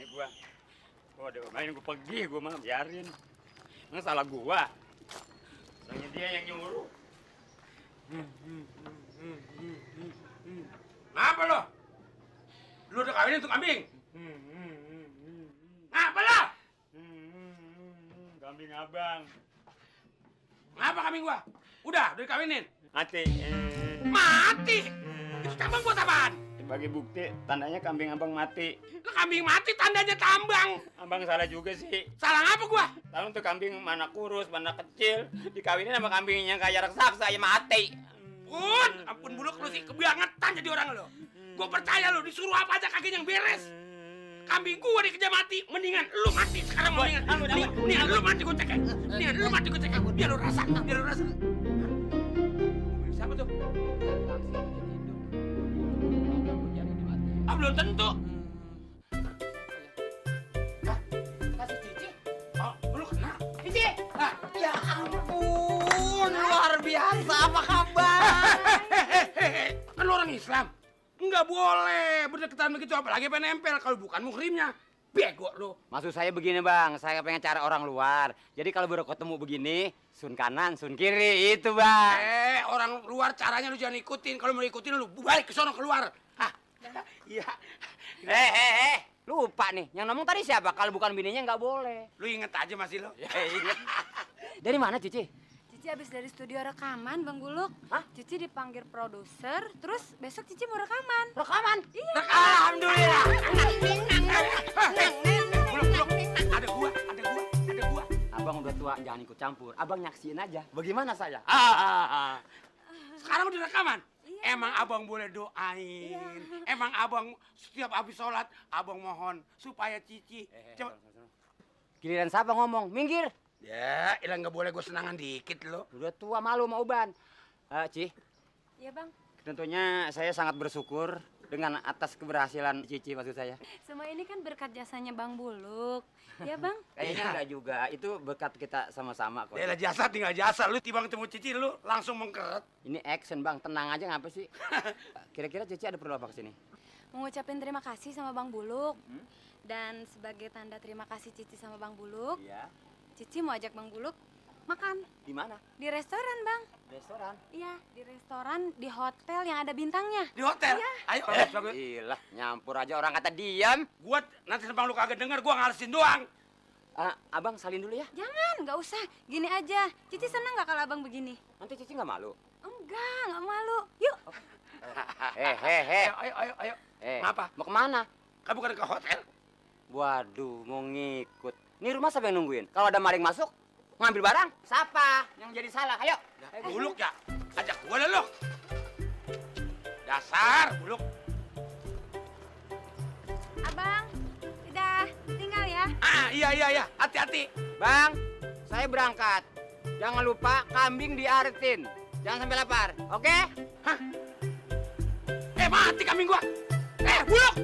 nih gua. Gua udah main gua pergi gua mah biarin. Nggak salah gua. Soalnya dia yang nyuruh. Ngapa lo? Lu udah kawinin tuh kambing? Ngapa lo? Kambing abang. Ngapa kambing gua? Udah dikawinin? Mati. Mati? Itu tambang buat apaan? Sebagai bukti, tandanya kambing abang mati. Lah kambing mati tandanya tambang. Abang salah juga sih. Salah ngapa gua? Tahu tuh kambing mana kurus, mana kecil. Dikawinin sama kambing yang kayak raksasa, ya mati. Ampun buluk lu sih kebangetan jadi orang lo. Gua percaya lo disuruh apa aja kagak yang beres. Kambing gua dikejar mati, mendingan lu mati sekarang mendingan. Mendingan lu mati gua cekek. Mendingan lu mati gua cekek. Biar lu rasa, biar lu rasa. Siapa tuh? Ah, belum tentu. Kasih Cici. Oh, lu kenal? Cici. Ah, Ya ampun, luar biasa. Apa kabar? Kan lu orang Islam. Enggak boleh berdekatan begitu, apalagi pengen nempel. Kalau bukan muhrimnya, bego lu. Maksud saya begini bang, saya pengen cari orang luar. Jadi kalau baru ketemu begini, sun kanan, sun kiri, itu bang. Orang luar caranya lu jangan ikutin. Kalau mau ikutin lu balik ke sono keluar. Hah? Iya. Lupa nih, yang ngomong tadi siapa? Kalau bukan bininya nggak boleh. Lu inget aja masih lo. Ingat. Dari mana Cici? Cici habis dari studio rekaman, Bang Buluk. Hah? Cici dipanggil produser, terus besok Cici mau rekaman. Rekaman? Iya. Alhamdulillah. Buluk. Ada gua. Abang udah tua, jangan ikut campur. Abang nyaksiin aja. Bagaimana saya? Sekarang udah rekaman. Iya. Emang abang boleh doain. Iya. Emang abang setiap habis sholat, abang mohon supaya Cici. Coba. Giliran siapa ngomong? Minggir. Ya, ilang nggak boleh gue senangan dikit lo. Udah tua malu mau uban. Ci, Iya, Bang. tentunya saya sangat bersyukur dengan atas keberhasilan Cici maksud saya. Semua ini kan berkat jasanya Bang Buluk. Ya, Bang? Kayaknya Iya. enggak juga, itu berkat kita sama-sama kok. Dia jasa tinggal jasa. Lu tiba ketemu Cici lu langsung mengkeret. Ini action bang, tenang aja ngapa sih? Kira-kira Cici ada perlu apa kesini? Mengucapin terima kasih sama Bang Buluk. Dan sebagai tanda terima kasih Cici sama Bang Buluk, Iya. Cici mau ajak Bang Buluk makan Di mana? di restoran, Bang. Restoran. Iya, di restoran di hotel yang ada bintangnya. Di hotel. Iya. Ayo, bagus. Ilah, nyampur aja orang kata diam. Gua nanti sembang lu kagak denger, gua ngalesin doang. Abang salin dulu ya. Jangan, nggak usah. Gini aja. Cici senang nggak kalau Abang begini? Nanti Cici nggak malu. Nggak malu. Yuk. Ayo. Eh, Ngapa? mau kemana? Kan bukan ke hotel. Waduh, mau ngikut. Ini rumah siapa yang nungguin? Kalau ada maling masuk, ngambil barang, siapa yang jadi salah? Ayo. Buluk ya. Ajak gua lah lu. Dasar, Buluk. Abang, udah tinggal ya. Iya. Hati-hati. Bang, saya berangkat. Jangan lupa kambing diaretin. Jangan sampai lapar, oke? Mati kambing gua. Buluk.